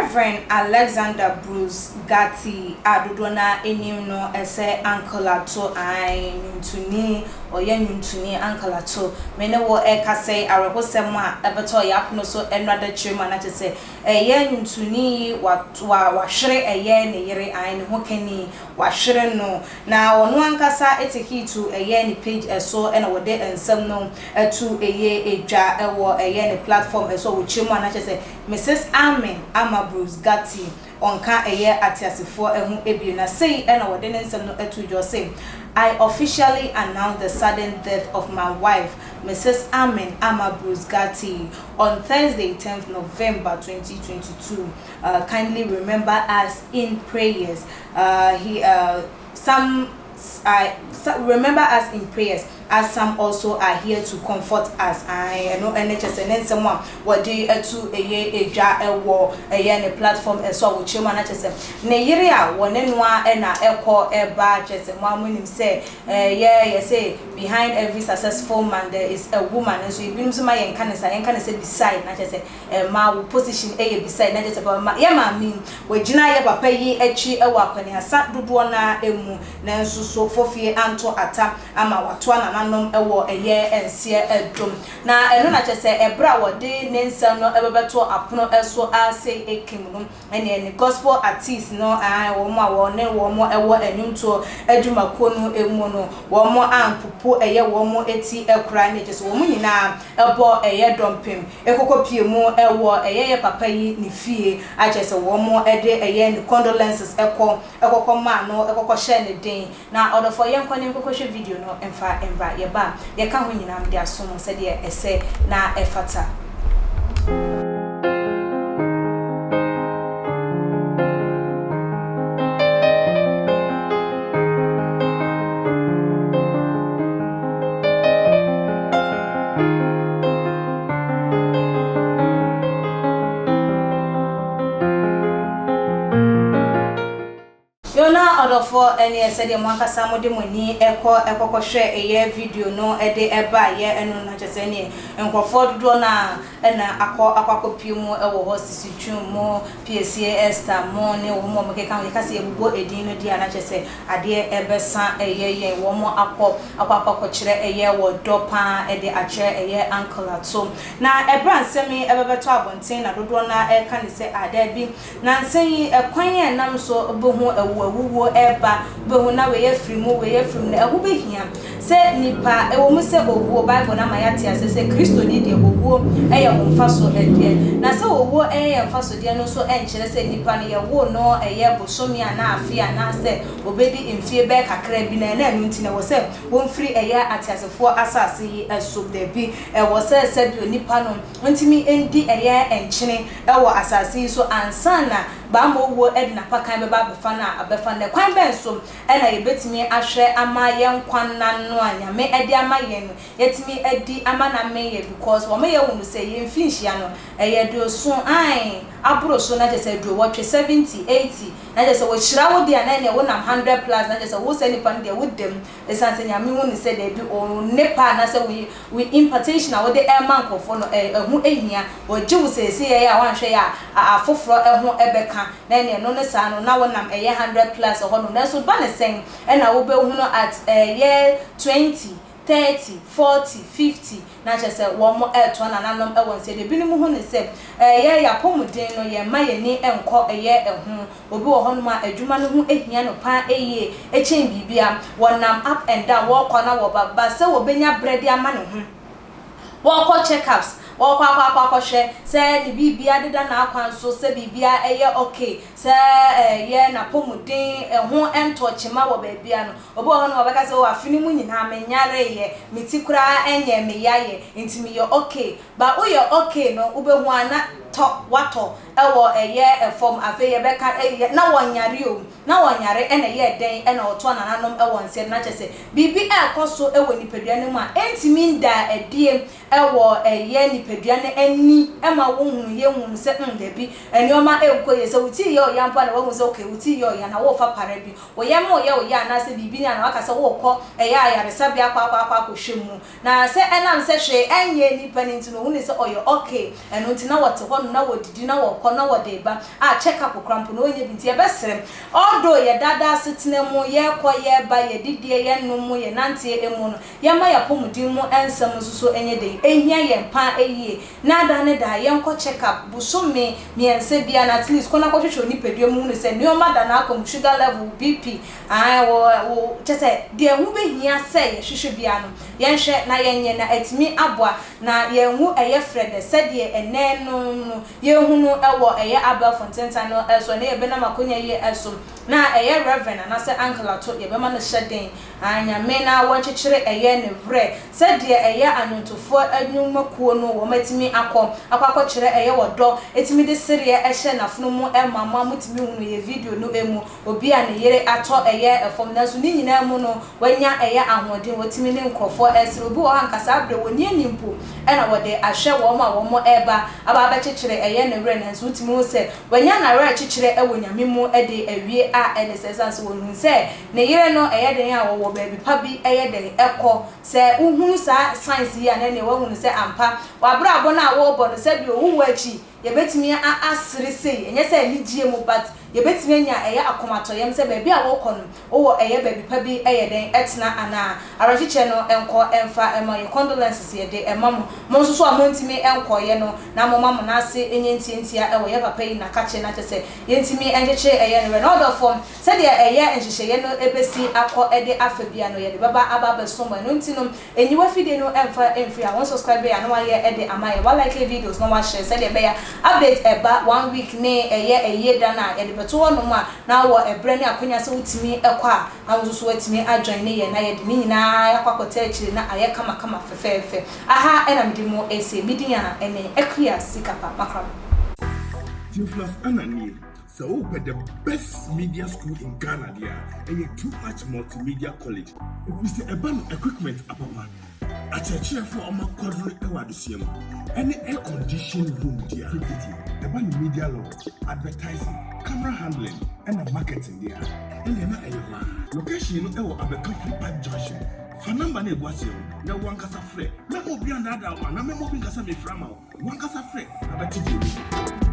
Rev. Alexander Bruce Gatty a dodoɔ no ara nim no sɛ Uncle Ato, ae, nnwontoni, ɔyɛ nnwontoni, Uncle Ato, me ne wo rekasa yi, awerɛhosɛm a ɛbɛtɔɔ yɛn apono so nnora da kyerɛ mu a na kyerɛ sɛ ɛyɛ nnwontoni yi wa, wa, wahwere ɛyɛ ne yere, ae, ne hokani, wahwere no, na ɔno ankasa tekii to ɛyɛ ne page so na wɔde nsɛm no to ɛyɛ dwa wɔ ɛyɛ ne platform so a wɔkyerɛ mu a na kyerɛ sɛ Mrs Amen Ama Bruce Gatti ɔnka ɛyɛ ateasefoɔ ho bio na sei na wɔde ne nsɛm no too dwa ɔse, I officially announce the sudden death of my wife Mrs Amen Ama Bruce Gatti on Thursday 10th November 2022 uh, kindly remember us in prayers uh, he uh, some I remember us in prayers as some also are here to comfort us ae ɛno ɛne kyɛ sɛ ne nsɛm a wɔde atu ɛyɛ edwa ɛwɔ ɛyɛ ne platform ɛso a wɔkyerɛ mu a na kyɛ sɛ ne yere a wɔne no a ɛna ɛkɔ ɛba kyɛ sɛ mo a mo nim sɛ ɛyɛ yɛ sɛ behind every successful man there is a woman nso ebinom nso ma yɛnka ne sa yɛnka ne sɛ beside na kyɛ sɛ Ɛma wo position yɛ beside na kyerɛ sɛ papa yɛ maame yi wagyina yɛ papa yi akyi wɔ akwaniasa dodoɔ no ara mu nanso so fofie anto ata ama watoa nananom wɔ ɛyɛ nseɛ dom na ɛno na kyerɛ sɛ ɛberɛ a wɔde ne nsɛm no bɛbɛto apono so ara sei Akim no ɛneɛ ne gospel artiste no aane wɔn a wɔne wɔn wɔ nnwomtoɔ adwumakuo no mu no wɔn ampopo ɛyɛ wɔn ti koraa ne kyerɛ sɛ wɔn nyinaa bɔ ɛyɛ dɔmpem kɔkɔ pie mu wɔ ɛyɛ yɛ papa yi ne fie a kyerɛ sɛ wɔn de ɛyɛ ne condolences kɔ kɔkɔ maa no kɔkɔ hyɛɛ ne den na ɔdɔfoɔ yɛnkɔ ne nkɔkɔ hwɛ video no mfa mmra yɛba a yɛka ho nyinaa mede aso mo sɛdeɛ ɛsɛ na ɛfata. Yona ɔdɔfoɔ ɛneɛ sɛdeɛ mo ankasa mode mo ani kɔ kɔkɔhwɛ ɛyɛ video no de baeɛ ɛno no kyerɛ sɛ ɛneɛ nkurɔfoɔ dodoɔ no ara na akɔ akɔ akɔpue mu wɔ hɔ Sisi Twum mo Piesie Esther mo ne wɔn a wɔkeka ho yɛka sɛ yɛbobɔ edin no deɛ a na kyerɛ sɛ adeɛ bɛsa ɛyɛ yɛn wɔn akɔ akɔ akɔ akɔkyerɛ ɛyɛ wɔ dɔ paa de akyerɛ ɛyɛ Uncle Ato na ɛberɛ a nsɛm yi ɛbɛbɛtɔ abɔnten na dodoɔ no ara ɛreka ne sɛ ah daabi Nansa yi, ɛkwan a ɛnam so bohu awuawuwuo reba, wobɛhu na wei afiri mu, wei afiri mu no, ɛho bɛhia sɛ nnipa, ɛwɔ mu sɛ owuo, Bible no ama yɛate aseɛ sɛ Kristoni deɛ owuo yɛ wo mfasodeɛ. Na sɛ owuo yɛ yɛn mfasodeɛ no nso nkyerɛ sɛ nnipa no yɛwoo no ɛyɛ bosome anaa afe anaasɛ ɔbɛdi mfeɛ bɛyɛ kakra bi na ɛna ɛno nti no ɛwɔ sɛ wɔmfiri ɛyɛ ateasefoɔ asase yi so. Dabi, ɛwɔ sɛ sɛdeɛ onipa no ntumi ndi ɛyɛ nkyene wɔ asase yi so ansa na bammɔ wuo de n'apakan bɛba abɛfa no a, abɛfa no. Ɛkwan bɛn so na yɛbɛtumi ahwɛ ama yɛn nkwa nna no a Nyame de ama yɛn no, yɛatumi adi ama no amee yɛn? Because wɔma yɛhunu sɛ yɛn mfinhyia no, ɛyɛ aduoson, ae, aboro so, na kyerɛ sɛ aduowɔtwe, 70, 80, na kyerɛ sɛ wɔhyira wo deɛ a na ɛneɛ wonam 100 plus, na kyerɛ sɛ wo saa nipa no deɛ woda mu. Esiane sɛ Nyame hu no sɛ dabi wo nnepa anaasɛ wo wo impartation a wode rema nkurɔfoɔ no ɛho hia, wɔgye wo seesei a woanhwɛ yɛ a afoforɔ ho bɛka na ɛneɛ ɛno ne saa no na wonam ɛyɛ hundred plus hɔ nom nanso ba no sɛn na wobɛhunu at ɛyɛ 20, 30, 40, 50 na kyerɛ sɛ wɔn retoa nananom wɔ nsɛm. Ebinom hu no sɛ ɛyɛ yɛn apɔmuden no yɛmma yɛn ani nkɔ ɛyɛ ho. Obi wɔ hɔnom a adwuma no ho hia no paa yie kyɛn biribiara. Wɔnam up and down, wɔkɔ na wɔba, but sɛ wɔbɛnya berɛ de ama ne ho, wɔkɔ check ups, wɔkɔ akɔ akɔ akɔhwɛ sɛ ne biribiara deda n'akwan so, sɛ biribiara ɛyɛ okay, sɛ ɛyɛ n'apɔmuden ho ntɔ kyema wɔ baabiara no, Obi wɔ hɔ nom a ɔbɛka sɛ oh afe no mu nyinaa menyareeɛ, me ti koraa nyɛɛ me yaeɛ nti meyɛ okay. But woyɛ okay no wobɛhu a na tɔ watɔ wɔ ɛyɛ fam afei yɛbɛka ei na wɔnyare o, na wɔnyare ɛna ɛyɛɛ dɛn ɛna ɔtoa nananom wɔ nsɛm na kyerɛ sɛ biribi ɛrekɔ so wɔ nipadua no mu a ɛntumi ndaa adie wɔ ɛyɛ nipadua no ani ma wohunu yɛhunu sɛ mm dabi nnoɔma ɛnkɔ yie. Sɛ wo ti yɛ ɔya mpo a na woahu sɛ okay wo ti yɛ ɔya na worefa para bi. Wo yam reyɛ wo ya anaasɛ biribi ni a na waka sɛ worekɔ ɛyɛ ayaresabea akɔ akɔ akɔ akɔhwɛ mu. Na sɛ ɛnam sɛ hwee ɛnyɛɛ nipa no nti no ohunuu sɛ ɔyɛ okay ɛno nti na wɔte hɔ wɔbɔ no na wɔdidi na wɔkɔ na wɔde ba a check up koraa mpo no ɔnyɛ bi. Nti yɛbɛsrɛ, although yɛ dada asetena mu, yɛkɔ, yɛba, yɛdidie, yɛnom mu, yɛnanteɛ mu no, yɛma yɛapɔmuden mu nsɛm nso so nyɛ den ɛhia yɛn paa yie. Na da ne da yɛnkɔ check up, bosome 3 bia na at least kɔ na kɔhwehwɛ onipadua mu hunu sɛ nneɛma da na akɔ mu, sugar level, BP ae, wɔ wɔ kyɛ sɛ deɛ ɛho bɛhia sɛ yɛhwehwɛ bia no, yɛnhwɛ na yɛnyɛ na atumi aboa na yɛnhu ɛyɛ frɛ dɛ sɛdeɛ ɛnɛ no yɛhu no ɛwɔ ɛyɛ abɛɛfo ntentan no ɛso. Ne yɛbɛnam akonnwa yi ɛso na ɛyɛ Reverend anaasɛ Uncle Ato, yɛbɛma no hyɛ den anyame na wɔnkyekyere ɛyɛ ne werɛ sɛdeɛ ɛyɛ anwontofoɔ anwumakuo no wɔn atumi akɔ akɔkyerɛ ɛyɛ wɔdɔ, etumi de sereɛ ɛhyɛ n'afono mu ɛma mo a motumi hunu yɛ video no emu. Obi a ne yere atɔ ɛyɛ ɛfam, nanso ne nyinaa mu no wanya ɛyɛ ahoɔden, wɔtumi ne nkurɔfoɔ ɛsere. Obi wɔ hɔ ankasa abere wɔn ni anim po ɛna wɔde ahwɛ wɔn a wɔn ɛreba aba abɛkyekyere ɛyɛ ne werɛ, nanso wotumi hu sɛ wanya n'awerɛ kyekyere ɛwɔ Nyame mu ɛde awie a ɛne sɛ ɛsan sɛ wɔn sɛ ne yere no ɛyɛ den a wɔwɔ baabi pa bi ɛyɛ den ɛkɔ. Sɛ wohunu saa signs yi a, na ɛnea wɔhunu sɛ ampa wabrabɔ no a wɔrebɔ no, sɛbi owu akyi yɛbɛtumi asere sei, ɛnyɛ sɛ anigye mu, but yɛbɛtumi anya ɛyɛ akomatɔyam sɛ baabi a wɔkɔ no wowɔ ɛyɛ baabi pa bi ɛyɛ den ɛtena anaa. Awerɛkyekyɛ no ɛnkɔ ɛmfa ɛma yɛ, condolences yɛde ɛma mo nso so a montumi ɛnkɔyɛ no, na moma mo n'ase ɛnyɛ ntiantia ɛwɔ yɛ papa yi n'akakye, na kyɛ sɛ yɛntumi ɛnkyekye ɛyɛ no wɛ. Na ɔdɔfoɔ, sɛdeɛ ɛyɛ nhyehyɛeɛ no ɛbɛsi akɔ ɛde afa bia no, yɛde bɛba aba abɛsom. Ɛno nti no enyiwa fidie no ɛmfa ɛmfiri a wɔn subscribe a na wayɛ ɛde ama yɛ, wa like videos na wahyɛ sɛdeɛ ɛbɛyɛ update ɛba one week ne ɛyɛ ɛyie da no a yɛde bɛto hɔ nom a, na wɔ ɛbrɛ ne akonnwa sɛ wotumi ɛkɔ a, na wo nso so watumi ajoin ne yɛ na yɛde ne nyinaa akɔ akɔtɛ akyire na ayɛ kamakama fɛfɛɛfɛ. Aha ɛna mede mu ɛsɛ medi a ɛne Akua Sikapa makram. Theophilus Ananie, sɛ wopɛ the best media school in Ghana deɛ a, ɛyɛ Too Much Multimedia College, ɛfiri sɛ ɛba no equipment apapa, akyerɛkyerɛfoɔ a ɔma kɔdere ɛwɔ adesua mu, ɛne air condition room deɛ a tititi ɛba no media law, advertising, camera handling ɛna marketing deɛ a, ɛndeɛ na ɛyɛ hɔ a. Location no ɛwɔ Abɛka Free Pipe Junction. Fa number no egu aseɛ no na wankasa frɛ. Mɛma obi andaadaa wo anaa mɛma obi nkasa mefra ma wo. Wankasa frɛ na bɛte deɛ.